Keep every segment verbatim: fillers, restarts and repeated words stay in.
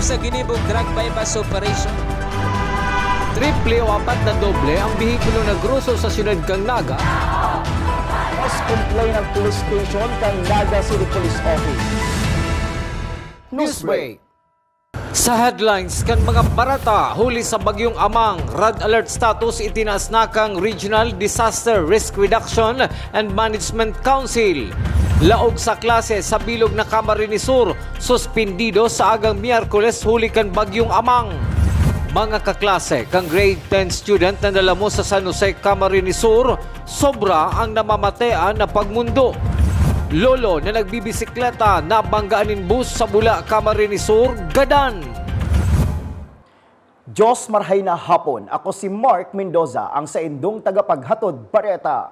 Sa ginibong drug buy-bust operation. Triple o apat na doble ang behikulo na groso sa siyudad kan Naga. Mas complain ang police station kan Naga City Police Office. Newsbreak. Sa headlines kan mga bareta, huli sa Bagyong Amang, red alert status itinaas na kan Regional Disaster Risk Reduction and Management Council. Laog sa klase sa bilog na Camarines Sur, suspendido sa agang Miyerkules huli kan Bagyong Amang. Mga kaklase kan grade ten student na nalamo sa San Jose, Camarines Sur, sobra ang namamatean na pagmundo. Lolo na nagbibisikleta nabanggaan nin bus sa Bula, Camarines Sur, gadan. Diyos marhay na hapon. Ako si Mark Mendoza, ang saindong tagapaghatod bareta.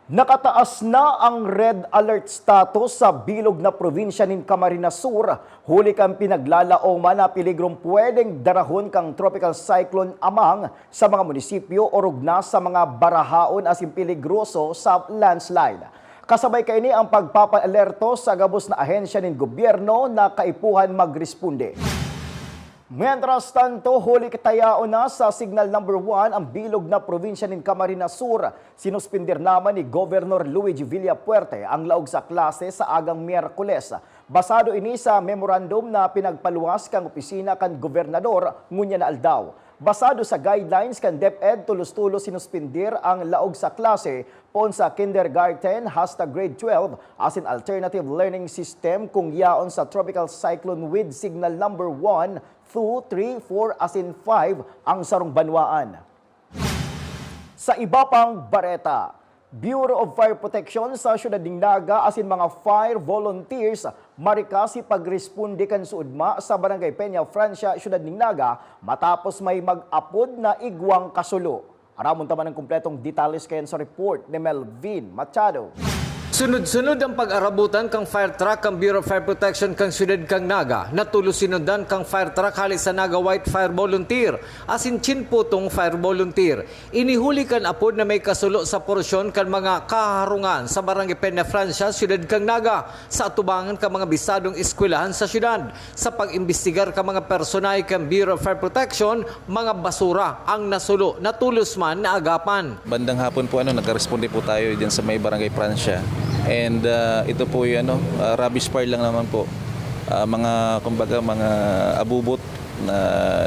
Nakataas na ang red alert status sa bilog na probinsya nin Camarines Sur, huli kan pinaglalaoman na peligrong pwedeng darahon kan Tropical Cyclone Amang sa mga munisipyo orog na sa mga barahaon asin peligroso sa landslide. Kasabay kaini ang pagpapaalerto sa gabos na ahensya nin gobyerno na kaipuhan magresponde. Mientras tanto, huli katayaon na sa Signal Number One ang bilog na probinsya nin Camarines Sur. Sinuspender naman ni Governor Luigi Villafuerte ang laog sa klase sa agang Miyerkules. Basado ini sa memorandum na pinagpaluwas kan opisina kan gobernador ngunyan na aldaw. Basado sa guidelines kan DepEd, tulos-tulos sinuspender ang laog sa klase poon sa kindergarten hasta grade twelve asin alternative learning system kung yaon sa Tropical Cyclone with Signal Number One, two, three, four asin five ang sarong banwaan. Sa iba pang bareta, Bureau of Fire Protection sa siyudad nin Naga asin mga fire volunteers marikasi pagresponde kan suudma sa Barangay Peña Francia, siyudad nin Naga, matapos may mag-apod na igwang kasulo. Aramon ta man ang kompletong detalye kaiyan sa report ni Melvin Machado. Sunod-sunod ang pag-arabutan kan fire truck kan Bureau of Fire Protection kan siyudad kan Naga. Natulos sinundan kan fire truck hali sa Naga White Fire Volunteer asin Chinputong Fire Volunteer. Ini huli kan apod na may kasulo sa porsyon kan mga kaharungan sa Barangay Peña Francia, siyudad kan Naga, sa atubangan kan mga bisadong eskwelahan sa siyudad. Sa pag-imbestigar kan mga personahe kan Bureau of Fire Protection, mga basura ang nasulo na tulos man naagapan. Bandang hapon po, ano, nagkaresponde po tayo diyan sa may Barangay Francia. And, ah, ito po yung, ano, ah, rubbish pile lang naman po. Ah, mga, kumbaga, mga abubot na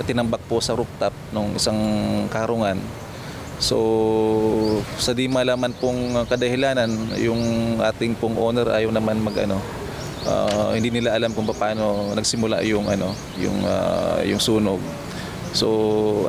tinambak po sa rooftop nung isang karungan. So, sa di malaman pong kadahilanan, yung ating pong owner ayaw naman mag-ano, ah, hindi nila alam kung paano nagsimula yung ano, yung, ah, yung sunog. So,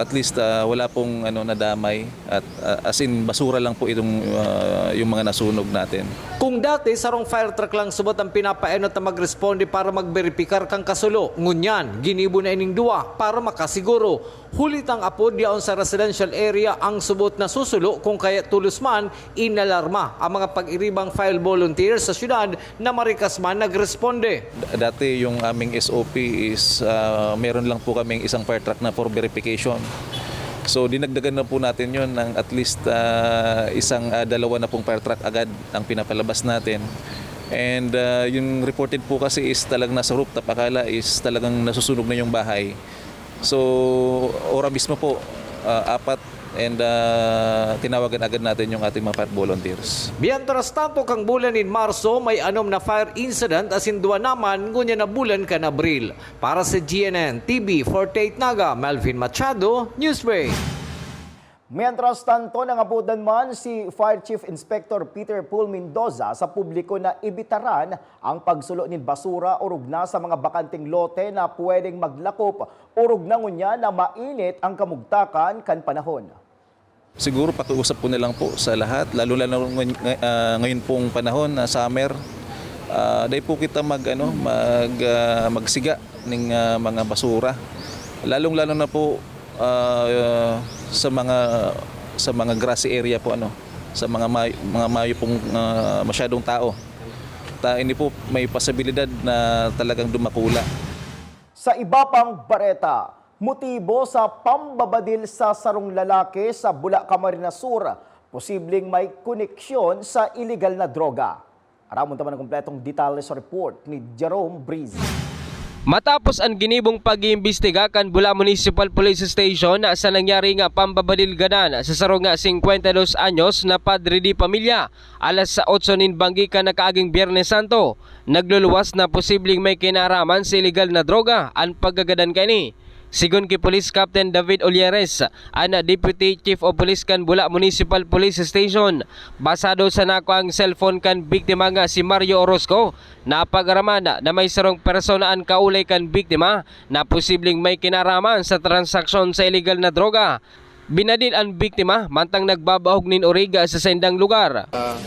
at least, ah, wala pong ano, nadamay at, ah, as in, basura lang po itong, ah, yung mga nasunog natin. Kung dati, sarong fire truck lang subot ang pinapaenot na magresponde para magberipikar kan kasulo. Ngunyan, ginibo na ining duwa para makasiguro. Huli ta ang apod yaon sa residential area, ang subot na susulo kung kaya tulos man, inalarma ang mga pag-iribang fire volunteers sa syudad na marikas man nagresponde. D-, dati yung aming S O P is, ah, meron lang po kaming isang fire truck na for verification. So, dinagdagan na po natin yun ng at least, ah, isang, ah, dalawa na pong fire truck agad ang pinapalabas natin. And, ah, yung reported po kasi is talagang nasa rooftop, akala is talagang nasusunog na yung bahay. So, ora mismo po, ah, apat, and, ah, tinawagan agad natin yung ating mga fire volunteers. Mientras tanto, kan bulan nin Marso, may anom na fire incident asin duwa naman ngunyan na bulan kan Abril. Para sa G N N T V forty-eight Naga, Melvin Machado, Newsbreak. Mientras tanto, nangapodan man si Fire Chief Inspector Peter Paul Mendoza sa publiko na ibitaran ang pagsulo nin basura orog na sa mga bakanteng lote na pwedeng maglakop orog na ngunyan na mainit ang kamugtakan kan panahon. Siguro pakiusap ko na lang po sa lahat, lalo-lalo ngay-, ngay-, ah, ngayon pong panahon na summer, ah, dai po kita mag, ano, mag, ah, magsiga ning, ah, mga basura. Lalong-lalo na po, ah, sa mga, sa mga grassy area po, ano, sa mga may-, mga mayo pong, ah, masyadong tao. Ta, ini po may posibilidad na talagang dumakula. Sa iba pang bareta, motibo sa pambabadil sa sarong lalaki sa Bula, Camarines Sur, posibleng may koneksyon sa iligal na droga. Aramon ta man ang kompletong detalye sa report ni Jerome Breeze. Matapos an ginibong pag-iimbestiga kan Bula Municipal Police Station sa nangyari nga pambabadilgadan sa saro nga singkwenta y dos anyos na padre de pamilya, alas otso nin banggi kan nakaaging Biyernes Santo, nagluluwas na posibleng may kinaraman sa iligal na droga an pagkagadan kaini. Sigon ki Police Captain David Olieres, an Deputy Chief of Police kan Bula Municipal Police Station, basado sa nakuang cellphone kan biktima nga si Mario Orozco, napag-araman na may sarong persona an kaulay kan biktima na posibleng may kinaraman sa transaksyon sa iligal na droga. Binadil an biktima mantang nagbabahog nin origa sa saindang lugar. Ah,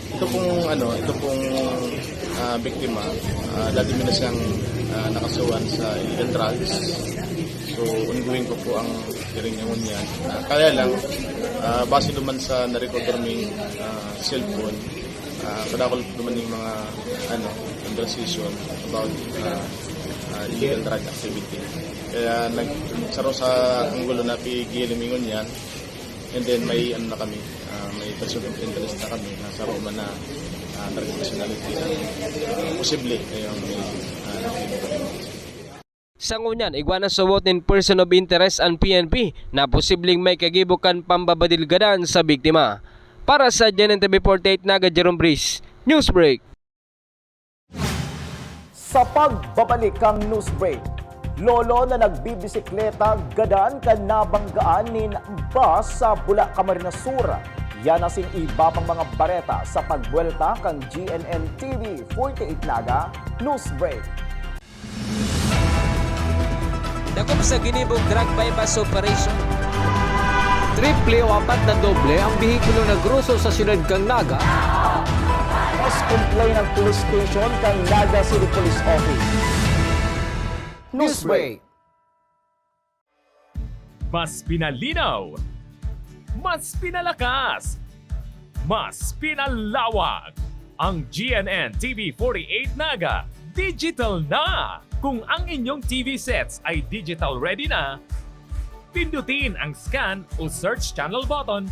ito pong, ano, ito pong, ah, biktima, ah, dati mo na siyang, ah, nakasuhan sa illegal drugs. So, ongoing pa po ang hearing niya ngunyan. Ah, kaya lang, ah, base naman sa na-recover ming, ah, cellphone, ah, kadakol naman yung mga, ano, conversation about, ah, ah, illegal drug activity. Kaya nag-, saro sa anggulo na pigil mi ngunyan. And then may, ano na kami, ah, may person of interest na kami na saro man na, ah, drug nationality na posible kaya may, ah, nakita kami. Sa ngunyan, igwa na subot nin person of interest an P N P na posibleng may kagibo kan pambabadilgadan sa biktima. Para sa G N N T V forty-eight Naga, Jerome Breeze, Newsbreak. Sa pagbabalik kan Newsbreak, lolo na nagbibisikleta gadan kan nabanggaan nin bus sa Bula, Camarines Sur. Yan asin iba pang mga bareta sa pagbuwelta kan G N N T V forty-eight Naga Newsbreak. Dakop sa ginibong drug buy-bust operation. Triple o apat na doble ang behikulo na groso sa siyudad kan Naga. Mas complain ang police station kan Naga City Police Office. Newsbreak. Mas pinalinaw, mas pinalakas, mas pinalawak. Ang G N N T V forty-eight Naga, digital na! Kung ang inyong T V sets ay digital ready na, pindutin ang scan o search channel button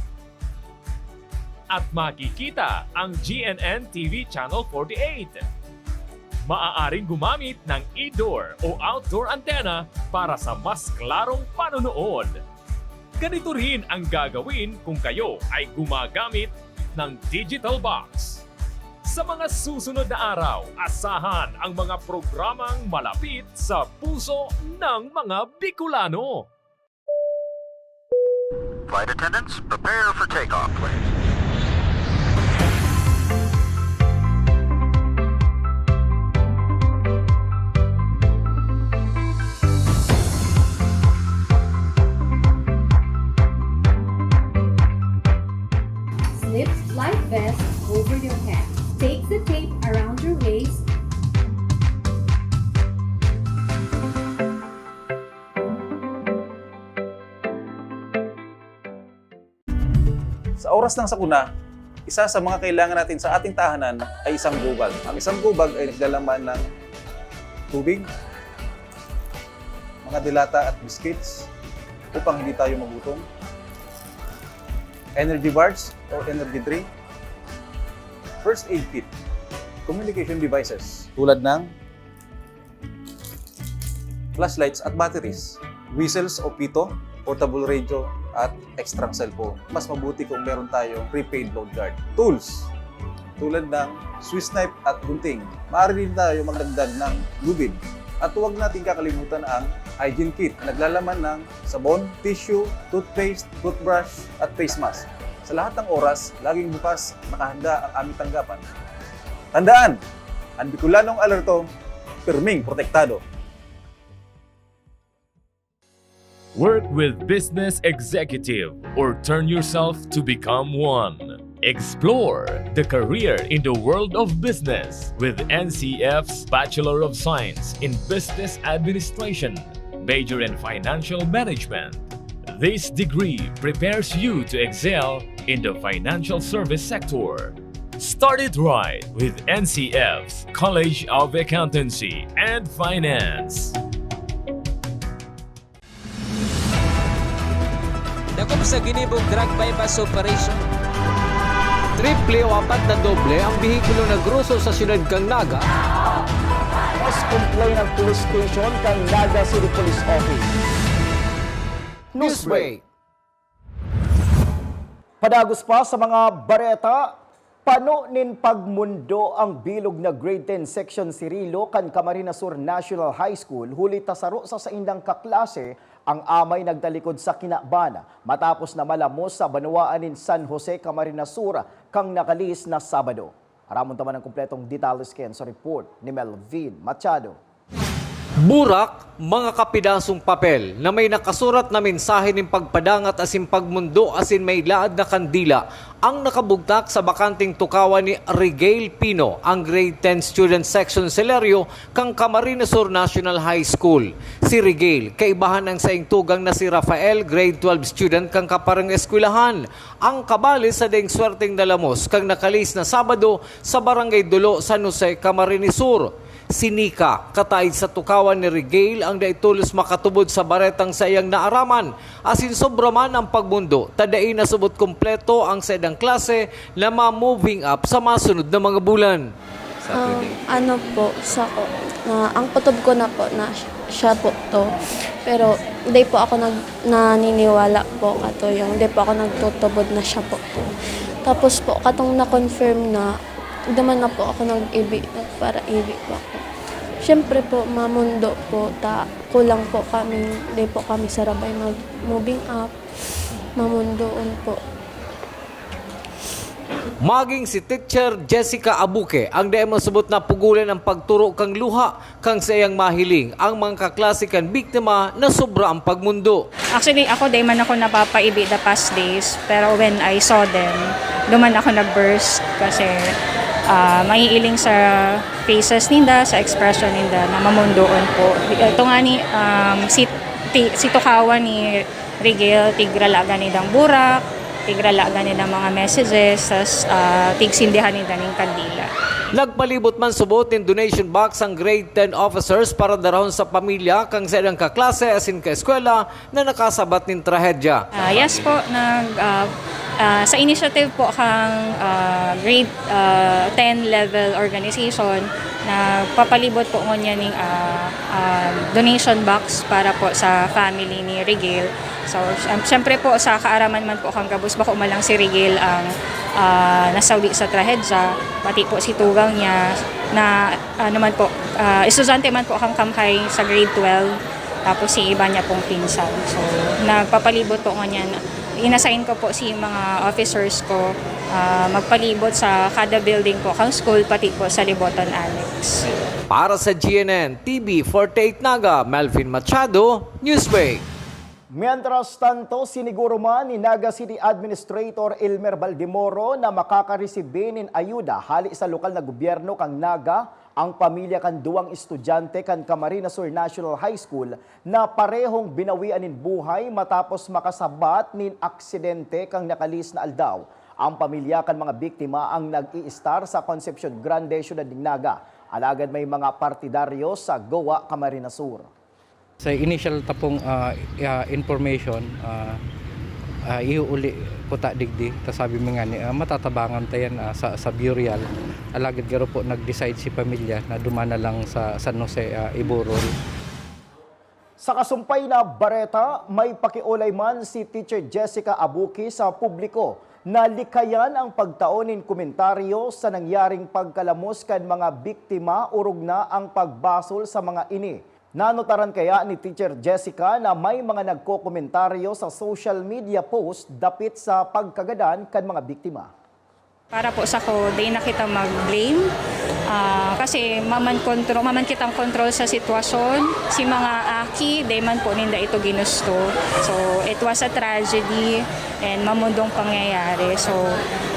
at makikita ang G N N T V Channel forty-eight. Maaaring gumamit ng indoor o outdoor antenna para sa mas klarong panonood. Ganito rin ang gagawin kung kayo ay gumagamit ng digital box. Sa mga susunod na araw, asahan ang mga programang malapit sa puso ng mga Bicolano. Flight attendants, prepare for takeoff, please. Slip life vest over your head. Take the tape around your waist. Sa oras ng sakuna, isa sa mga kailangan natin sa ating tahanan ay isang gubag. Ang isang gubag ay naglalaman ng tubig, mga delata at biscuits upang hindi tayo magutom, energy bars or energy drink, first aid kit, communication devices tulad ng flashlights at batteries, whistles o pito, portable radio, at extrang cellphone. Mas mabuti kung meron tayong prepaid load guard. Tools, tulad ng Swiss knife at gunting. Maaari din tayo magdagdag ng lubid. At huwag nating kakalimutan ang hygiene kit na naglalaman ng sabon, tissue, toothpaste, toothbrush, at face mask. Sa lahat ng oras, laging bukas, nakahanda ang aming tanggapan. Tandaan, ang Bicolanong alerto, pirming protektado. Work with Business Executive or turn yourself to become one. Explore the career in the world of business with N C F's Bachelor of Science in Business Administration, major in Financial Management. This degree prepares you to excel in the financial service sector. Start it right with N C F's College of Accountancy and Finance. Dakop sa ginibong drug buy-bust operation. Triple o apat na doble ang behikulo na groso sa siyudad kan Naga. Mas complain ang Police Station kan Naga City Police Office. Newsbreak. Padagos pa sa mga bareta, pano nin pagmundo ang bilog na Grade ten Section Cirilo kan Camarines Sur National High School, huli ta saro sa saindang kaklase ang amay nagtalikod sa kinaban matapos na malamos sa banwaan nin San Jose, Camarines Sur, kan nakalihis na Sabado. Aramon ta man ang kompletong detalye sa report ni Melvin Machado. Burak, mga kapidasong papel na may nakasurat na mensahe nin pagpadangat asin pagmundo asin may laad na kandila ang nakabugtak sa bakanteng tukawan ni Rigel Pino, ang Grade ten Student Section Celerio kan Camarines Sur National High School. Si Rigel, kaibahan ang saing tugang na si Rafael, Grade twelve student kan kaparehong eskwelahan, ang kabali sa daing swerteng nalamos kan nakalihis na Sabado sa Barangay Dolo, San Jose, Camarines Sur. Si Nika, kataid sa tukawan ni Rigel, ang dai tolos makatubod sa baretang saiyang naaraman, asin sobra man ang pagmundo ta dai nasubot kompleto ang saindang klase na ma-moving up sa masunod na mga bulan. Saturday. Um, ano po, sa ko, na, ang kutob ko na po na siya, siya po to. Pero di po ako nag-, naniniwala po kato yung, di po ako nagtutubod na siya po to. Tapos po, katong na-confirm na, duman na po ako nag-ibi, nagpara-ibi po ako. Siyempre po, mamundo po, ta kulang po kami, di po kami sarabay mag-moving up, mamundoon po. Maging si Teacher Jessica Abuque ang dai masubot na pugolan ang pagturo kan luha kan saiyang mahiling ang mga kaklase kan biktima na sobra ang pagmundo. Actually, ako, dai man ako napapaibi the past days, pero when I saw them, duman ako nag-burst kasi, ah, maiiling sa faces ninda, sa expression ninda, na mamundoon po. Ito nga ni, um, si, ti-, si tukawan ni Rigel, tigrala gani dang burak, tigrala gani dang mga messages, tas, ah, tigsindihan ninda ning kandila. Nagpalibot man subot nin donation box ang Grade ten officers para darahon sa pamilya kan saindang kaklase asin kaeskwela na nakasabat nin trahedya. Ah, yes po, nag, ah, ah, sa initiative po kang, ah, Grade, ah, ten level organization, nagpapalibot po ngunyan ning, ah, ah, donation box para po sa family ni Rigel. So, syem-, syempre po, sa kaaraman man po kang gabos, bako man lang si Rigel ang, ah, nasawi sa trahedya, pati po si tugang niya na, ano man po, ah, estudyante man po kang kamhay sa grade twelve, tapos si iba niya pong pinsan. So, nagpapalibot po ngunyan. In-assign ko po si mga officers ko, ah, magpalibot sa kada building po kang school, pati po sa Liboton Annex. Para sa G N N T V forty-eight Naga, Melvin Machado, Newsbreak. Mientras tanto, siniguro man ni Naga City Administrator Elmer Baldemoro na makakaresibi nin ayuda hali sa lokal na gobyerno kan Naga ang pamilya kan duwang estudyante kan Camarines Sur National High School na parehong binawian nin buhay matapos makasabat nin aksidente kan nakalihis na aldaw. Ang pamilya kan mga biktima ang nag-iistar sa Concepcion Grande, siyudad nin Naga, alagad may mga partidaryo sa Goa, Camarines Sur. Sa initial ta pong, ah, ah, information, ah, ah, iuuli ko ta digdi, ta sabi mi ngani, ah, matatabangan ta yan, ah, sa, sa burial. Alagad garo po nag-decide si pamilya na duman na lang sa San Jose, ah, iburol. Sa kasumpay na bareta, may pakiolay man si Teacher Jessica Abuki sa publiko na likayan ang pagtao nin komentaryo sa nangyaring pagkalamos kan mga biktima orog na ang pagbasol sa mga ini. Nanotaran kaya ni Teacher Jessica na may mga nagkokomentaryo sa social media post dapit sa pagkagadan kan mga biktima? Para po sako, di na kita mag-blame. Ah, kasi maman kontro-, maman kitang kontrol sa sitwasyon. Si mga aki, di man po ninda ito ginusto. So, it was a tragedy and mamundong pangyayari. So,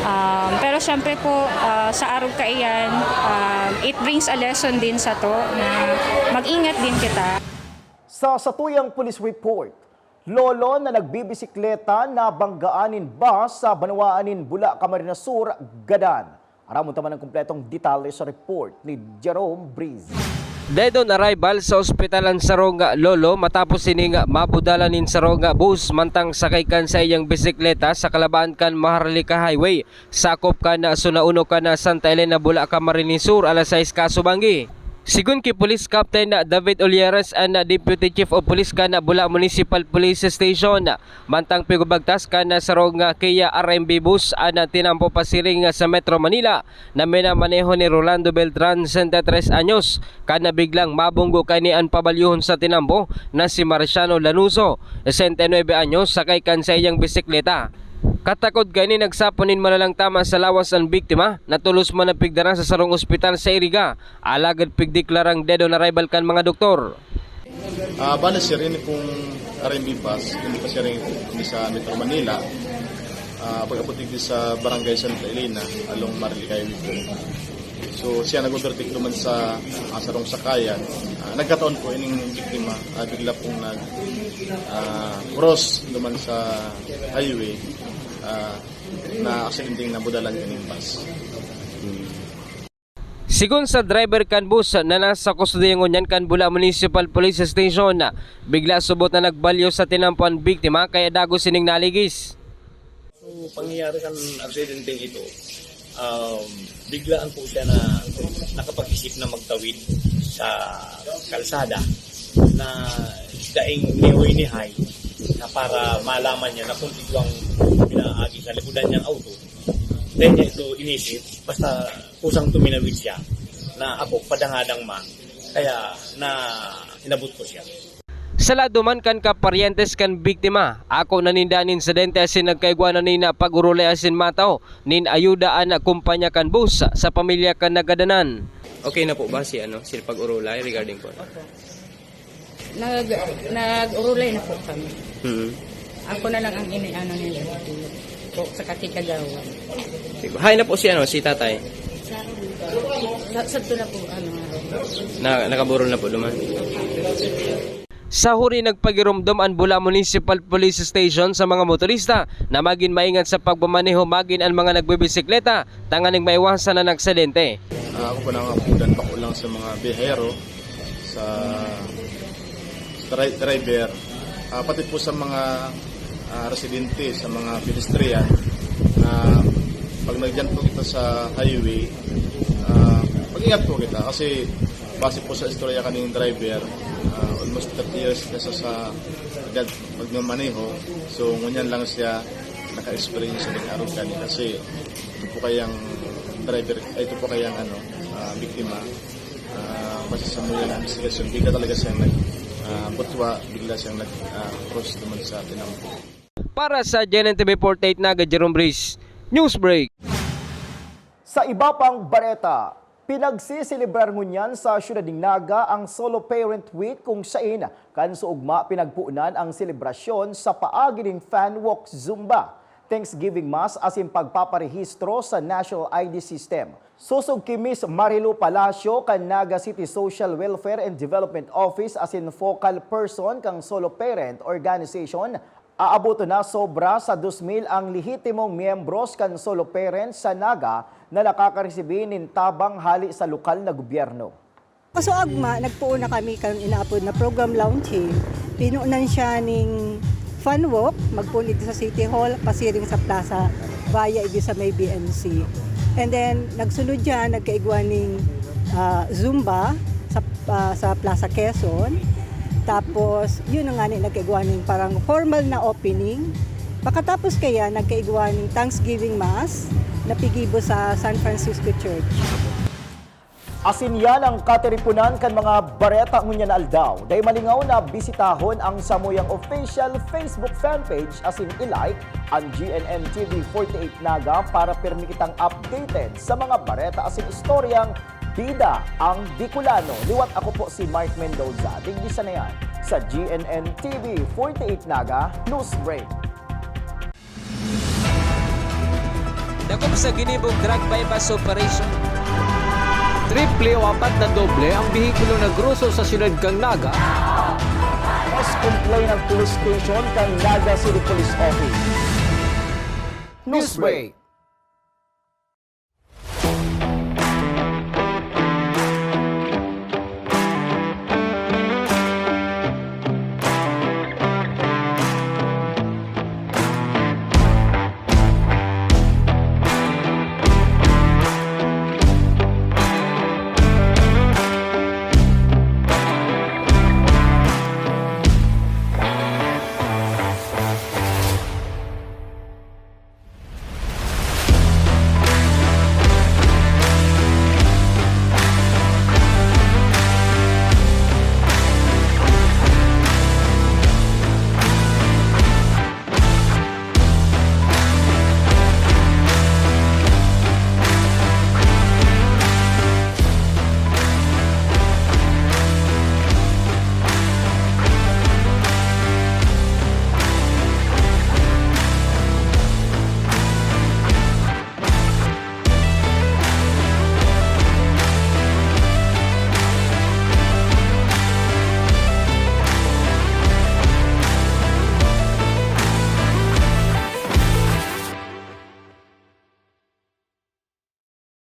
um, pero syempre po, ah, sa arog kaiyan, um, it brings a lesson din sa to na mag-ingat din kita. Sa satuyang police report, lolo na nagbibisikleta nabanggaan nin bus sa banwaan nin Bula, Camarines Sur, gadan. Aramon ta man ang kompletong detalye sa report ni Jerome Breeze. Dead on arrival sa ospital an sarong lolo matapos sining mabudalan nin sarong bus mantang sakay kan saiyang bisikleta sa kalabaan kan Maharlika Highway, sakop kan Zona Uno kan Santa Elena, Bula, Camarines Sur, alas sais kasubangi. Sigon ki Police Captain David Olieres, an Deputy Chief of Police kan Bula Municipal Police Station, mantang pigubagtas kan sarong Kia R M B bus an tinampo pasiring sa Metro Manila na minamaneho ni Rolando Beltran, sesenta y tres anyos, kan biglang mabunggo kaini an pabalyohon sa tinampo na si Marciano Lanuso, sesenta y nuebe anyos, sakay kan saiyang bisikleta. Katakod kaini, nagsapon nin malalang tama sa lawas an biktima, na tolos man na pigdara sa sarong ospital sa Iriga, alagad pigdeklarang dead on arrival kan mga doktor. Ah, bale, sir, ini pong R M B bus, ini pa, sir, ini sa Metro Manila. Ah, pag-abot digdi sa Barangay Santa Elena, along Marlic Highway po. So, siya nag-overtake duman sa, ah, sarong sakayan. Ah, nagkataon po ining biktima, ah, bigla pong nag, ah, cross duman sa highway, ah, na aksidenteng nabudalan kaning bus. Sigon sa driver kan bus na nasa kustodiya ngunyan kan Bula Municipal Police Station, bigla subot na nagbalyo sa tinampo an biktima kaya dagos sining naligis. So, pangyayari kan aksidenteng ito, um, biglaan po siya na nakapag-isip na magtawid sa kalsada na daing nihoy-nihay na para malaman niya na kung ito ang pinaagi sa likodan niyang auto. Then niya ito inisip, basta kusang tuminawid siya na ako, padangadang ma, kaya na inabot ko siya. Sa lado man kan kaparyentes kan biktima, ako na ninda an insidente asin nagkaigwa na nin pag-orolay asin matao nin ayuda an kumpanya kan bus sa pamilya kan nagadanan. Okay na po ba si, ano, si pag-orolay regarding po? Nag-, nag-orolay na po kami. Mm. Ako na lang ang iniano nila po sa kakikagawa. Hain na po si, ano, si tatay? Sa, sa, sa ito na po, ano, Na, nakaburol na po duman. Sa huri, nagpagiromdom an Bula Municipal Police Station sa mga motorista na magin maingat sa pagmamaneho magin an mga nagbibisikleta tanganing maiwasan an aksidente. Ah, ako po, nangangapudan pa ko lang sa mga biyahero, sa dri-, driver, ah, pati po sa mga, ah, residente, sa mga pedestrian, na pag nagdiyan po kita sa highway, ah, mag-ingat po kita kasi base po sa istorya kaning driver, ah, almost thirty years na siya sa edad pagmamaneho. So, ngunyan lang siya naka-experience sa pag-arog kani kasi ito po kayang driver, ay, ito po kayang, ano, ah, biktima. Ah, base sa mga investigasyon, bigla talaga siyang nag, ah, butwa, bigla siyang nag, ah, cross naman sa tinampo. Para sa G N N T V forty-eight Naga, Jerome Breeze, Newsbreak. Sa iba pang bareta, pinagsiselebrarhan ngunyan sa siyudad nin Naga ang Solo Parent Week, kung sain kan sa ugma pinagpoon an selebrasyon sa paagi nin Fun Walk, Zumba, Thanksgiving Mass asin pagpaparehistro sa National I D System. Sosog ki Miss Marilu Palacio kan Naga City Social Welfare and Development Office asin focal person kan Solo Parent Organization, aaboton na sobra sa dos mil ang lehitimong miyembros kan Solo Parent sa Naga na nakakaresibi nin tabang hali sa lokal na gobyerno. So, ugma, nagpoon na kami kan inaapod na program launching. Pinunan siya ning fun walk, magpoon dito sa City Hall, pasiring sa plaza, via idi sa may B M C. And then, nagsunod dyan, nagkaigwa ning, ah, Zumba sa, ah, sa Plaza Quezon. Tapos, yun na nga ni, nagkaigwa ning parang formal na opening. Pakatapos kaya, nagkaigwa ning Thanksgiving Mass na pigibo sa San Francisco Church. Asin yan ang katiriponan kan mga bareta ngunyan na aldaw. Dai malingaw na bisitahon ang samuyang official Facebook fanpage asin i-like ang G N N T V forty-eight Naga para pirmi kitang updated sa mga bareta asin istoryang bida ang Bicolano. Liwat, ako po si Mark Mendoza. Digdi sana yan sa G N N T V forty-eight Naga News Break. Dakop sa ginibong drug buy-bust operation. Triple o apat na doble ang behikulo na groso sa siyudad kan Naga. Mas kumplay ng police station kan Naga City Police Office. Newsbreak.